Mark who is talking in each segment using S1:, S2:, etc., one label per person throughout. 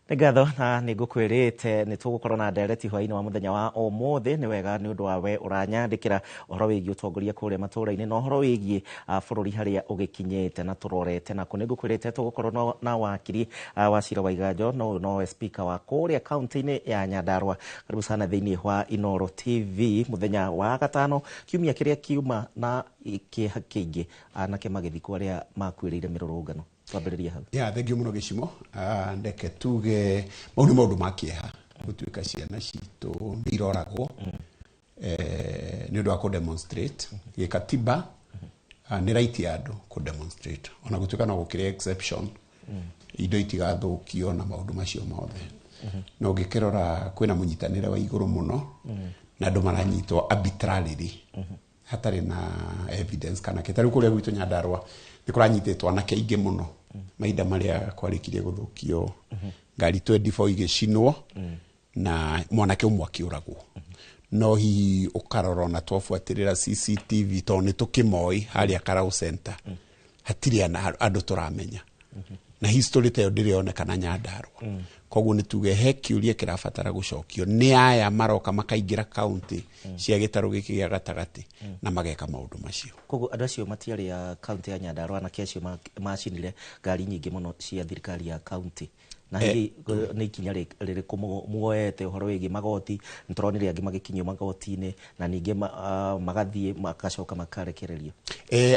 S1: Nĩ ngatho na nĩ ngũkwĩrĩte nĩ tũgũkorwo na ndereti hwaĩ-inĩ wa mũthenya wa ũmũthĩ. Nĩ wega nĩ ũndũ wa we ũranyandĩkĩra ũhoro wĩgiĩ ũtongoria kũrĩa matũũra-inĩ na ũhoro wĩgiĩ bũrũri harĩa ũgĩkinyĩte na tũrorete nako. Nĩ ngũkwĩrĩte tũgũkorwo na wakiri wa Cira wa Iganjo, no ũyũ nowe speaker wa kũrĩa kaunti-inĩ ya Nyandarua. Karibu sana thĩinĩ wa Inooro TV mũthenya wa gatano kiumia kĩrĩa kiuma na kĩeha kĩingĩ, anake magĩthikwo arĩa makuĩrĩire mĩrũrũngano. Twambĩrĩrie hau.
S2: Ya, thengiũ mũno Gĩcimo. Ndeke tuge mau nĩ maũndũ ma kĩeha gũtuĩka ciana citũ nĩ iroragwo nĩ ũndũ wa kũ demonstrate. Gĩkatiba nĩ right ya andũ kũ demonstrate, ona gũtuĩka no gũkĩrĩ exception, indo itigathũkio na maũndũ macio mothe. No ũngĩkĩrora kwĩna mũnyitanĩre wa igũrũ mũno na andũ maranyitwo arbitrarily hatarĩ na evidence kana kĩ. Tarĩu kũrĩa gwitũ Nyandarua nĩ kũranyitĩtwo anake aingĩ mũno mahinda marĩa kwarĩkirie gũthũkio ngari 24 igĩcinwo na mwanake ũmwe akĩũragwo. No hihi ũkarora ona twabuatĩrĩra CCTV, tondũ nĩ tũkĩmoĩ harĩa Karau Center hatirĩ andũ tũramenya, na history ta ĩyo ndĩrĩ yonekana Nyandarua. Koguo nĩ tuge he kĩũria kĩrabatara gũcokio nĩ aya maroka makaingĩra kaunti cia gĩtarũ gĩkĩ gĩa gatagatĩ na mageka maũndũ macio.
S1: Koguo andũ acio matiarĩ a kaunti ya Nyandarua, anake acio macinire ngari nyingĩ mũno cia thirikari ya kaunti. Na hihi nĩ ikinya rĩrĩkũ muoete ũhoro wĩgiĩ magoti? Nĩ tũronire angĩ magĩkinyio magoti-inĩ na ningĩ magathiĩ makacoka makarekererio.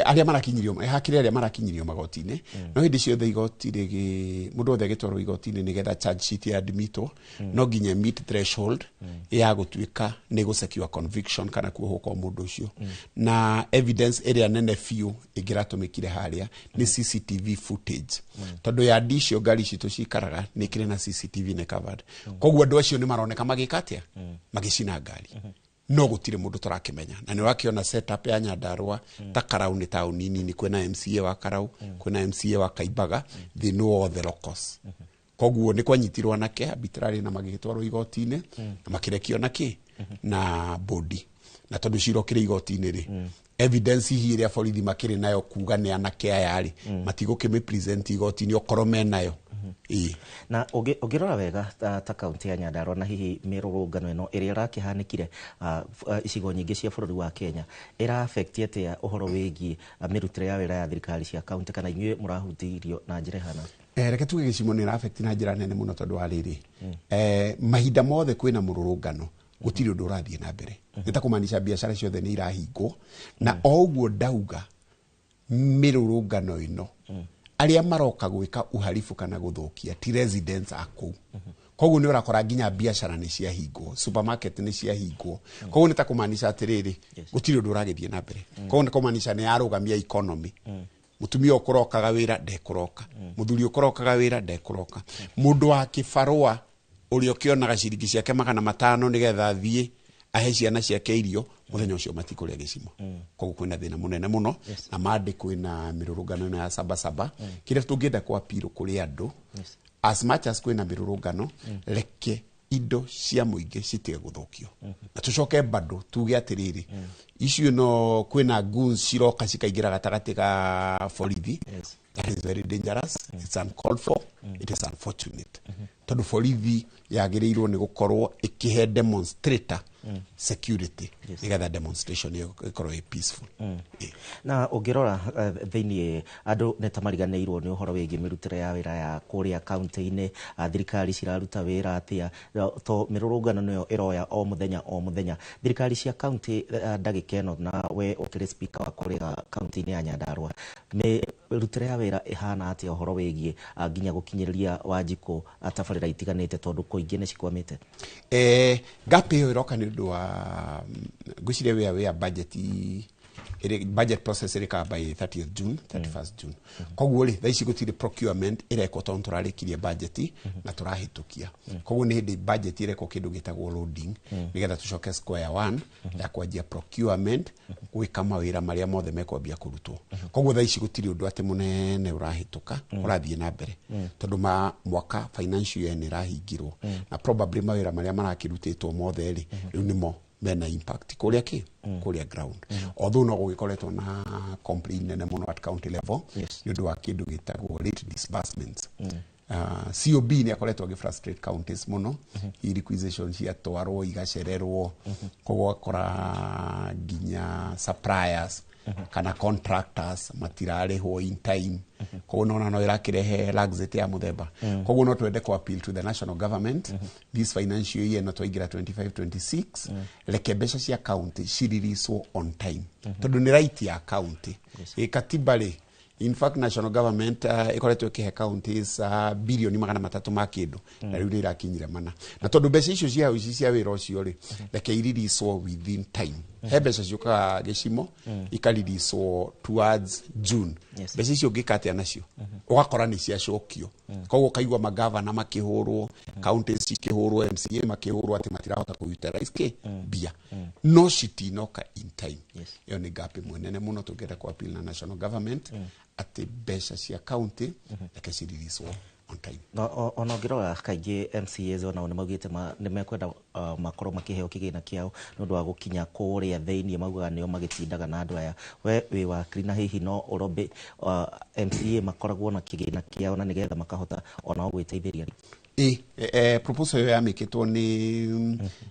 S2: Arĩa marakinyirio, hakĩrĩ arĩa marakinyirio magoti-inĩ, no hĩndĩ ciothe igoti rĩgĩ mũndũ wothe agĩtwarwo igoti-inĩ nĩgetha charge sheet ya admitwo no nginya meet threshold ya gũtuĩka nĩ gũ secure conviction kana kuohwo kwa mũndũ ũcio. Na evidence ĩrĩa nene biũ ĩngĩratũmĩkire harĩa nĩ CCTV footage, tondũ ya icio ngari citũ cikaraga nĩ kĩrĩ na CCTV, nĩ covered. Koguo andũ acio nĩ maroneka magĩka atĩa, magĩcina ngari, no gũtirĩ mũndũ tũrakĩmenya. Na nĩ ũrakĩona setup ya Nyandarua ta Karau nĩ taũni nini, kwĩna MCA wa Karau, kwĩna MCA wa Kaimbaga, they know all the locals. Koguo nĩ kwanyitirwo anake arbitrary na magĩgĩtwarwo igoti-inĩ na makĩrekio na kĩ na bodi. Na tondũ cira ũkĩrĩ igoti-inĩ rĩ, evidence hihi ĩrĩa borithi makĩrĩ nayo kuga nĩ anake aya rĩ, matigũkĩmĩ present igoti-inĩ okorwo menayo, ĩĩ.
S1: Na ũngĩrora wega ta kaunti ya Nyandarua na hihi mĩrũrũngano ĩno ĩrĩa ĩrakĩhanĩkire icigo nyingĩ cia bũrũri wa Kenya, ĩra affect atĩa ũhoro wĩgiĩ mĩrutĩre ya wĩra ya thirikari cia kaunti, kana inyuĩ mũrahutirio na njĩra ĩhana?
S2: Reke tuge Gĩcimo nĩ ĩra-affect na njĩra nene mũno, tondũ wa rĩrĩ, mahinda mothe kwĩna mũrũrũngano gũtirĩ ũndũ ũrathiĩ na mbere. Nĩ ta kũmaanisha biacara ciothe nĩ irahingwo. Na o ũguo ndauga, mĩrũrũngano ĩno arĩa maroka gwĩka uharibu kana gũthũkia ti residents a kũu. Koguo nĩ ũrakora nginya biacara nĩ ciahingwo, supermarket nĩ ciahingwo. Koguo nĩ ta kũmaanisha atĩrĩrĩ, gũtirĩ ũndũ ũragĩthiĩ na mbere. Koguo nĩ kũmaanisha nĩ yarũgamia economy. Mũtumia ũkũrokaga wĩra ndekũroka, mũthuri ũkũrokaga wĩra ndekũroka, mũndũ wa kĩbarũa ũrĩa ũkĩonaga ciringi ciake 500 nĩgetha athiĩ ahe ciana ciake irio mũthenya ũcio matikũrĩa Gĩcimo. Koguo kwĩna thĩna mũnene mũno. Na mandĩ kwĩna mĩrũrũngano ĩno ya Sabasaba, kĩrĩa tũngĩenda kwa appeal kũrĩ andũ, as much as kwĩna mĩrũrũngano, reke indo cia mũingĩ citige gũthũkio. Na tũcoke bado tuge atĩrĩrĩ, icio no kwĩna goons ciroka cikaingĩra gatagatĩ ga borithi. That is very dangerous. It's uncalled for. It is unfortunate, tondũ borithi yagĩrĩirwo nĩ gũkorwo ĩkĩhe demonstrator security nĩgetha demonstration ĩyo ĩkorwo ĩ peaceful.
S1: Na ũngĩrora thĩinĩ andũ nĩ ta mariganĩirwo nĩ ũhoro wĩgiĩ mĩrutĩre ya wĩra ya kũrĩa kaunti-inĩ, thirikari ciraruta wĩra atĩa, to mĩrũrũngano nĩyo ĩroya o mũthenya o mũthenya thirikari cia kaunti. Ndagĩka ĩno na we ũkĩrĩ speaker wa kũrĩa kaunti-inĩ ya Nyandarua, mĩrutĩre ya wĩra ĩhana atĩa ũhoro wĩgiĩ nginya gũkinyĩrĩria Wanjikũ tabarĩra itiganĩte, tondũ kũingĩ nĩ cikwamĩte?
S2: Gap ĩyo ĩroka nĩ ũndũ wa ngwĩciria wĩa budget ĩrĩ budget process ĩrĩkaga by 30th June, 31st June. Koguo rĩ, thaa ici gũtirĩ procurement ĩrekwo tondũ tũrarĩkirie budget na tũrahĩtũkia. Koguo nĩ hĩndĩ budget ĩrekwo kĩndũ gĩtagwo loading nĩgetha tũcoke square one ya kwanjia procurement, gwĩka mawĩra marĩa mothe mekwambia kũrutwo. Koguo thaa ici gũtirĩ ũndũ atĩ mũnene ũrahĩtũka ũrathiĩ na mbere, tondũ ma mwaka financial year nĩ ĩrahingirwo na probably mawĩra marĩa marakĩrutĩtwo mothe rĩ, rĩu nĩmo mena impact kũrĩa kĩ kũrĩa ground, although no gũgĩkoretwo na complaint nene mũno at county level nĩ ũndũ wa kĩndũ gĩtagwo late disbursements. COB nĩ akoretwo agĩ frustrate counties mũno. I requisition ciatwarwo igacererwo, koguo ũgakora nginya suppliers kana contractors matirarĩhwo in time. Koguo nona no ĩrakĩrehe laxity ya mũthemba. Koguo no twende ku appeal to the national government this financial year, no twaingĩra 25 26, reke mbeca cia county ciriricwo on time, tondũ nĩ right ya county ĩ katiba rĩ. In fact, national government ĩkoretwo ĩkĩhe counties bilioni 300 ma kĩndũ, na rĩu nĩ irakinyire mana, na tondũ mbeca icio cia hau ici cia wĩra ũcio rĩ, reke iririswo within time. He mbeca ciũkaga gĩcimo ikaririswo towards June. Mbeca icio ũngĩka atĩa nacio? Ũgakora nĩ ciacokio. Koguo ũkaigua magavana makĩhũrwo, counties cikĩhũrwo, MCA makĩhũrwo atĩ matirahota kũ utilize kĩ mbia, no citinoka in time. Ĩyo nĩ gap ĩmwe nene mũno tũngĩenda ku appeal na national government atĩ mbeca cia county reke ciririswo on time.
S1: No, ona ũngĩrora kaingĩ MCAs onao nĩ maugĩte nĩ mekwenda makorwo makĩheo kĩgĩna kĩao nĩ ũndũ wa gũkinya kũrĩa thĩiniĩ, maugaga nĩo magĩtindaga na andũ aya. We wĩ wakiri, na hihi no ũrobĩ MCA makoragwo na kĩgĩna kĩao na nĩgetha makahota onao gwĩteithĩria?
S2: Ĩ proposal ĩyo yamĩkĩtwo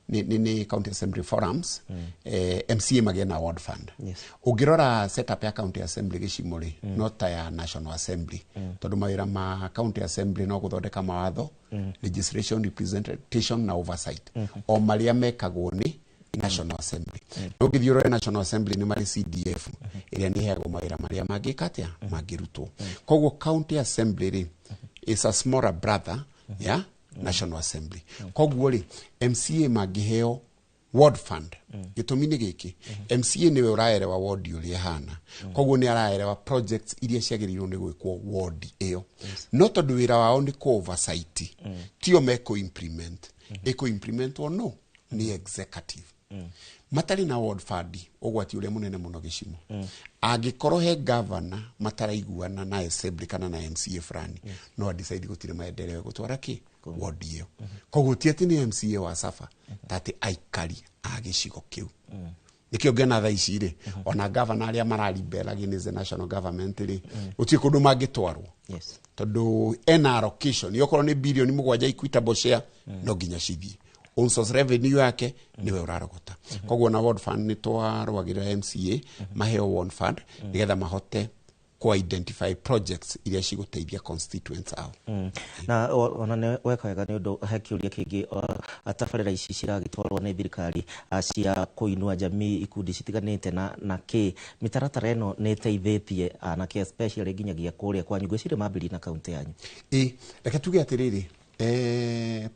S2: nĩ county assembly forums, MCA magĩe na ward fund. Ũngĩrora setup ya county assembly gĩcimo rĩ, no ta ya national assembly, tondũ mawĩra ma county assembly no gũthondeka mawatho, legislation, representation na oversight, o marĩa mekagwo nĩ national assembly. No ũngĩthiĩ ũrore national assembly nĩ marĩ CDF ĩrĩa nĩ ĩheagwo mawĩra marĩa mangĩka atĩa, mangĩrutwo. Koguo county assembly rĩ is a smaller brother ya national assembly. Koguo rĩ, MCA mangĩheo ward fund, gĩtũmi nĩ gĩkĩ: MCA nĩwe ũraerewa ward ũrĩa ĩhana, koguo nĩ araerewa projects iria ciagĩrĩirwo nĩ gwĩkwo ward ĩyo. No tondũ wĩra wao nĩ kũ oversight, tio mekũ implement, ĩkũ implementwo no nĩ executive. Matarĩ na ward fund, ũgwati ũrĩa mũnene mũno gĩcimo, angĩkorwo he governor mataraiguana na assembly kana na MCA fulani, no adecide gũtirĩ maendeleo gũtwara kĩ ward ĩyo. Koguo ti atĩ nĩ MCA wa suffer, ta atĩ aikari a gĩcigo kĩu. Nĩkĩo ngena thaa ici rĩ, ona governor arĩa mararibel against the national government rĩ, gũtirĩ kũndũ mangĩtwarwo, tondũ ena allocation. Okorwo nĩ bilioni 7 equitable share, no nginya cithiĩ. Own source revenue yake niwe ũrarogota. Koguo na ward fund nĩ twarũagĩrĩra MCA maheo ward fund nĩgetha mahote ku identify projects iria cigũteithia constituents ao.
S1: Na ona nĩ weka wega, nĩ ũndũ he kĩũria kĩngĩ. Tabarĩra ici ciragĩtwarwo nĩ thirikari cia kũinua jamii, ikundi citiganĩte na kĩ mĩtaratara ĩno nĩ ĩteithĩtie anake especially nginyagia kũrĩa kwanyu, ngwĩciria mambĩrĩria na kaunti yanyu?
S2: Ĩ, reke tuge atĩrĩrĩ,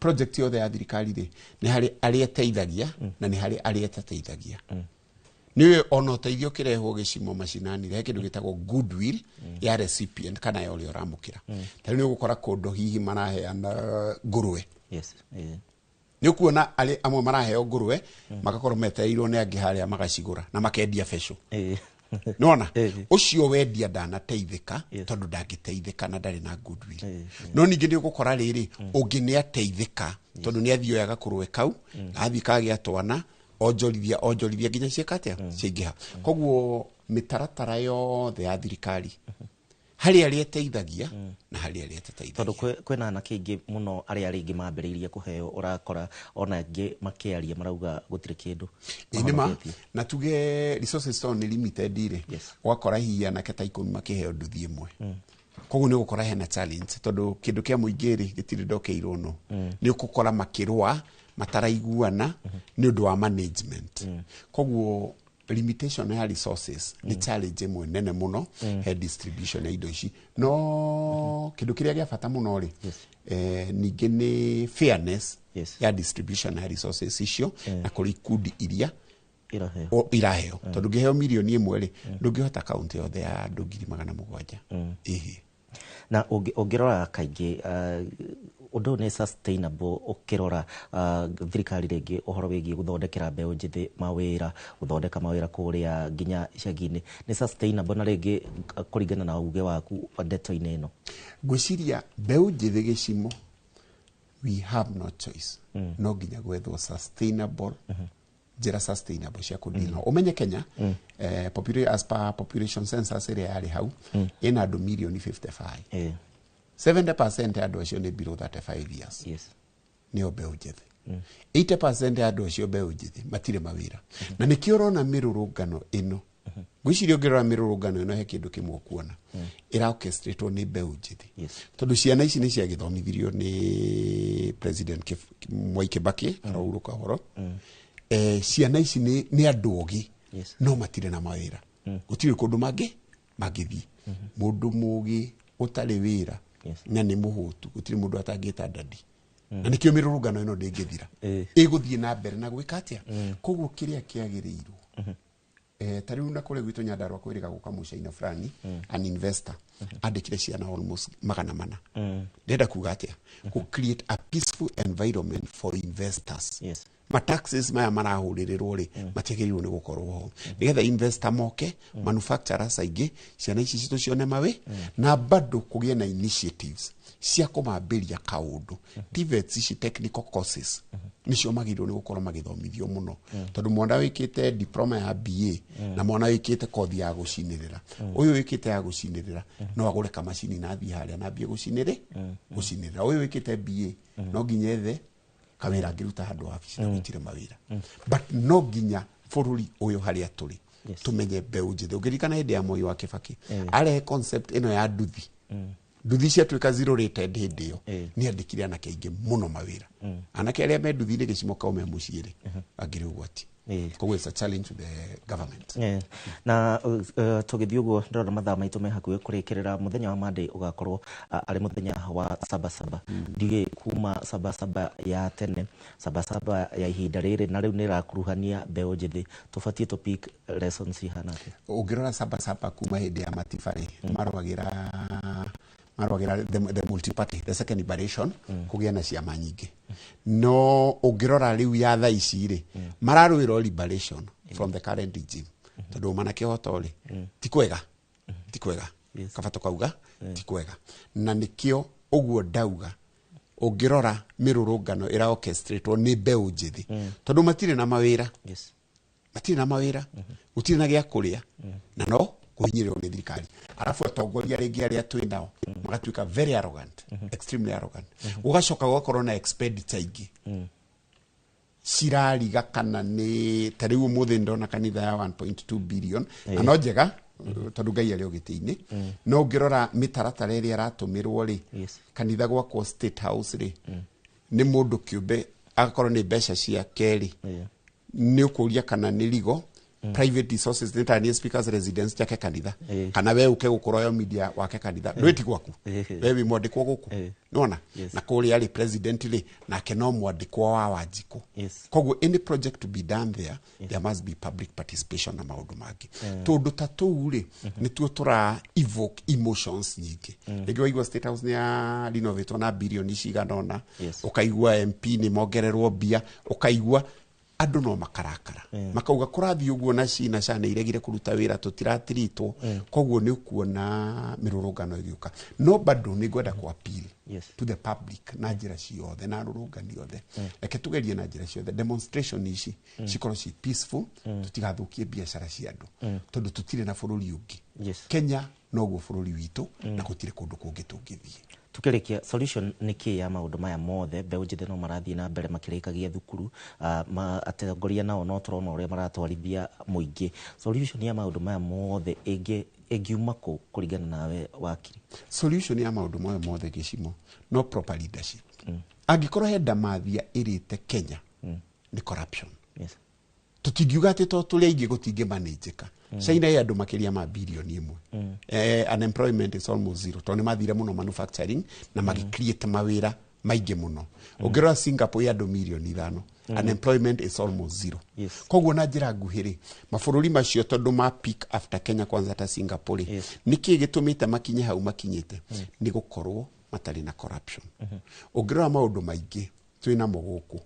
S2: project yothe ya thirikari rĩ, nĩ harĩ arĩa ĩteithagia na nĩ harĩ arĩa ĩtateithagia. Nĩ ona ũteithio ũkĩrehwo gĩcimo macinani, he kĩndũ gĩtagwo goodwill ya recipient kana ya ũrĩa ũramũkĩra. Ta rĩu nĩ ũgũkora kũndũ hihi maraheana ngũrwe. Nĩ ũkuona arĩ amwe maraheo ngũrwe magakorwo metereirwo nĩ angĩ harĩa magacigũra na makendia becũ. Nona ũcio wendia ndanateithĩka, tondũ ndangĩteithĩka na ndarĩ na goodwill. No ningĩ nĩ ũgũkora rĩrĩ ũngĩ nĩ ateithĩka, tondũ nĩ athiĩ oyaga kũrũwe kau, athiĩ kagĩa twana, onjorithia onjorithia nginya ciĩka atĩa, ciaingĩha. Koguo mĩtaratara yothe ya thirikari harĩ arĩa ĩteithagia na harĩ arĩa ĩtateithagia.
S1: Tondũ kwĩna anake aingĩ mũno arĩa rĩngĩ mambĩrĩirie kũheo, ũrakora ona angĩ makĩaria marauga gũtirĩ kĩndũ
S2: Ĩ nĩ ma.
S1: mahonoketie.
S2: Na tuge resources tondũ nĩ limited rĩ, ũgakora hihi anake ta 10 makĩheo nduthi ĩmwe. Koguo nĩ ũgũkora hena challenge, tondũ kĩndũ kĩa mũingĩ rĩ gĩtirĩ ndokeirwo, no nĩ ũgũkora makĩrũa mataraiguana nĩ ũndũ wa management. Koguo limitation ya resources nĩ challenge ĩmwe nene mũno he distribution ya indo ici. No kĩndũ kĩrĩa gĩa bata mũno rĩ, ningĩ nĩ fairness ya distribution ya resources icio na kũrĩ ikundi iria
S1: iraheo.
S2: Iraheo, tondũ ũngĩheo 1 mirioni rĩ, ndũngĩhota kaunti yothe ya andũ 700,000. Ĩhĩ.
S1: Na ũngĩrora kaingĩ ũndũ ũyũ nĩ sustainable, ũkĩrora thirikari rĩngĩ ũhoro wĩgiĩ gũthondekera mbeũ njĩthĩ mawĩra, gũthondeka mawĩra kũrĩa nginya icagi-inĩ, nĩ sustainable na rĩngĩ kũringana na uge waku ndeto-inĩ ĩno?
S2: Ngwĩciria mbeũ njĩthĩ gĩcimo, we have no choice, no nginya gwethwo sustainable njĩra sustainable cia kũdeal nao. Ũmenye Kenya, as per population census ĩrĩa yarĩ hau, ĩna andũ mirioni 55. 70% ya andũ acio nĩ below 35 years. Nĩo mbeũ njĩthĩ. 80% ya andũ acio mbeũ njĩthĩ matirĩ mawĩra, na nĩkĩo ũrona mĩrũrũngano ĩno. Ngwĩciria ũngĩrora mĩrũrũngano ĩno, he kĩndũ kĩmwe ũkuona ĩra orchestratwo nĩ mbeũ njĩthĩ, tondũ ciana ici nĩ ciagĩthomithirio nĩ President Mwai Kibaki arohurũka ũhoro. Ciana ici nĩ andũ ogĩ, no matirĩ na mawĩra, gũtirĩ kũndũ mangĩthiĩ. Mũndũ mũgĩ ũtarĩ wĩra na nĩ mũhũtu, gũtirĩ mũndũ atangĩta ndadi, na nĩkĩo mĩrũrũngano ĩno ndĩngĩthira, ĩgũthiĩ na mbere na gwĩka atĩa. Koguo kĩrĩa kĩagĩrĩirwo, ta rĩu na kũrĩa gwitũ Nyandarua kwĩrĩga gũka mũcaina fulani, an investor, andĩkire ciana almost 400. Ndĩrenda kuga atĩa? Kũ create a peaceful environment for investors. Ma taxes maya marahũrĩrĩrwo rĩ, matiagĩrĩirwo nĩ gũkorwo ho, nĩgetha investor moke, manufacturers aingĩ, ciana ici citũ cione mawĩ, na bado kũgĩe na initiatives cia kũmambĩria kaũndũ. TVETs ici, technical courses, nĩcio magĩrĩirwo nĩ gũkorwo magĩthomithio mũno, tondũ mwana wĩkĩte diploma ya BA na mwana wĩkĩte kothi ya gũcinĩrĩra, ũyũ wĩkĩte ya gũcinĩrĩra no agũre kamacini na athiĩ harĩa na ambie gũcinĩrĩra. Ũyũ wĩkĩte BA no nginya ethe kawĩra angĩruta handũ wabici, na gũtirĩ mawĩra. But no nginya bũrũri ũyũ harĩa tũrĩ tũmenye mbeũ njĩthĩ. Ũngĩririkana hĩndĩ ya Moi wa Kibaki, arehe concept ĩno ya nduthi. Nduthi ciatuĩka zero rated hĩndĩ ĩyo, nĩ andĩkire anake aingĩ mũno mawĩra. Anake arĩa me nduthi-inĩ gĩcimo kao me mũciĩ rĩ, angĩrĩ ũgwati. Koguo it's a challenge to the government.
S1: Na tũgĩthiĩ ũguo, ndĩrona mathaa maitũ me hakuhĩ kũrĩkĩrĩra. Mũthenya wa Monday ũgakorwo arĩ mũthenya wa Sabasaba. Ndiũĩ kuma Sabasaba ya tene, Sabasaba ya ihinda rĩrĩ na rĩu nĩ ĩrakuruhania mbeũ njĩthĩ, tũbatiĩ tũ pick lessons ihana atĩa?
S2: Ũngĩrora Sabasaba kuma hĩndĩ ya Matibarĩ, marũagĩra the multi-party, the second liberation, kũgĩa na ciama nyingĩ. No ũngĩrora rĩu ya thaa ici rĩ, mararũĩra liberation from the current regime, tondũ mana kĩhoto rĩ, ti kwega, ti kwega. Kaba tũkauga ti kwega, na nĩkĩo ũguo ndauga ũngĩrora mĩrũrũngano ĩra orchestratwo nĩ mbeũ njĩthĩ, tondũ matirĩ na mawĩra. Matirĩ na mawĩra, gũtirĩ na gĩa kũrĩa, na no kũhinyĩrĩrwo nĩ thirikari. Arabu atongoria rĩngĩ arĩa twĩ nao magatuĩka very arrogant, extremely arrogant. Gũgacoka gũgakorwo na expenditure ingĩ cirariga kana nĩ ta rĩu ũmũthĩ ndona kanitha ya 1.2 billion, na no njega tondũ Ngai arĩ o gĩtĩ-inĩ, no ũngĩrora mĩtaratara ĩrĩa ĩratũmĩrwo rĩ, kanitha gwakwo State House rĩ, nĩ mũndũ kĩũmbe agakorwo nĩ mbeca ciake rĩ, nĩ ũkũria kana nĩ rigo private resources, nĩ ta niĩ Speaker's residence njake kanitha, kana we ũke gũkũroyo media wake kanitha, ndwĩti gwaku, we wĩ mwandĩkwo gũkũ. Nĩwona?
S1: Yes.
S2: Na kũrĩa rĩ, president rĩ, nake no mwandĩkwo wa Wanjikũ. Koguo any project to be done there, there must be public participation na maũndũ mangĩ. Tũndũ ta tũu rĩ, nĩtuo tũra evoke emotions nyingĩ. Rĩngĩ waigua State House nĩ ya renovatwo na bilioni cigana ũna, ũkaigua MP nĩ mongererwo mbia, ũkaigua andũ no makarakara, makauga kũrathiĩ ũguo na cina ca nĩ iregire kũruta wĩra, tũtiratiritwo. Koguo nĩ ũkuona mĩrũrũngano ĩgĩũka, no bado nĩ ngwenda kũ appeal to the public na njĩra ciothe na arũrũngani othe. Reke tugerie na njĩra ciothe demonstration ici cikorwo ci peaceful, tũtigathũkie biacara cia andũ, tondũ tũtirĩ na bũrũri ũngĩ. Kenya noguo bũrũri witũ, na gũtirĩ kũndũ kũngĩ tũngĩthiĩ.
S1: Tukĩrĩkia, solution nĩ kĩ ya maũndũ maya mothe? Mbeũ njĩthĩ no marathiĩ na mbere makĩrĩkagia thukuru, atongoria nao no tũrona ũrĩa maratwarithia mũingĩ. Solution ya maũndũ maya mothe ĩngiuma kũ kũringana nawe, wakiri?
S2: Solution ya maũndũ maya mothe, gĩcimo, no proper leadership. Angĩkorwo he ndamathia ĩrĩte Kenya, nĩ corruption. Tũtingiuga atĩ to tũrĩ aingĩ gũtingĩ manĩnjĩka. China ĩ andũ makĩria ma 1 billion. Unemployment is almost zero, tondũ nĩ mathire mũno manufacturing na magĩcreate mawĩra maingĩ mũno. Ũngĩrora Singapore ĩ andũ 5 million, unemployment is almost zero. Koguo na njĩra nguhĩ rĩ, mabũrũri macio tondũ ma pick after Kenya kwanza, ta Singapore rĩ, nĩ kĩĩ gĩtũmĩte makinye hau makinyĩte? Nĩ gũkorwo matarĩ na corruption. Ũngĩrora maũndũ maingĩ twĩ namo gũkũ,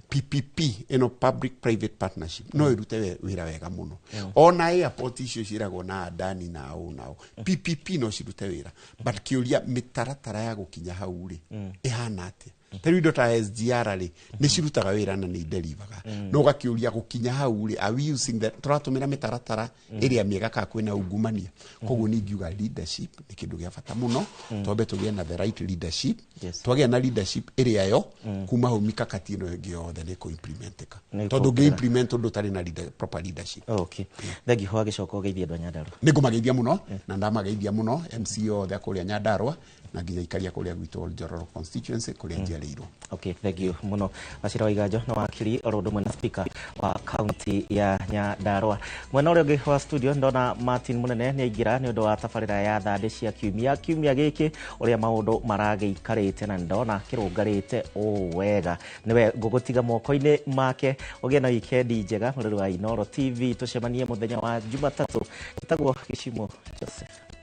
S2: PPP ĩno, public private partnership, no ĩrute wĩra wega mũno. Ona airport icio ciĩragwo na Adani na ũ nao, PPP no cirute wĩra, but kĩũria, mĩtaratara ya gũkinya hau rĩ, ĩhana atĩa? Ta rĩu indo ta SGR rĩ, nĩ cirutaga wĩra na nĩ iderivaga, no ũgakĩũria gũkinya hau rĩ, are we using the, tũratũmĩra mĩtaratara ĩrĩa mĩega kana kwĩna ungumania? Koguo nĩ ingiuga leadership nĩ kĩndũ gĩa bata mũno. Twambe tũgĩe na the right leadership. Twagĩa na leadership ĩrĩa yo, kuma hau mikakati ĩno ĩngĩ yothe nĩ kũ-implementĩka,
S1: Nĩ
S2: tondũ
S1: kũingĩra.
S2: ũngĩ-implement ũndũ ũtarĩ na proper leadership.
S1: Okay, thengiũ. Wagĩcoka ũgeithie andũ a Nyandarua.
S2: Nĩ ngũmageithia mũno na ndamageithia mũno MC othe a kũrĩa Nyandarua na nginya ikaria kũrĩa gwitũ Njororo constituency kũrĩa njiarĩirwo.
S1: Okay, thank you muno. Wachira wa Iganjo na wakiri oro ũndũ ũmwe na speaker wa county ya Nyandarua. Mwena ũrĩa ũngĩ wa studio ndona Martin Munene nĩ aingĩra nĩ ũndũ wa tabarĩra ya thandĩ cia kiumia kiumia gĩkĩ, ũrĩa maũndũ maragĩikarĩte, na ndona kĩrũngarĩte ũũ wega. Nĩwe ngũgũtiga moko-inĩ make. Ũgĩe na wikendi njega mũrĩri wa Inooro TV. Tũcemanie mũthenya wa Jumatatũ. Ĩtagwo Gĩcimo Joseph.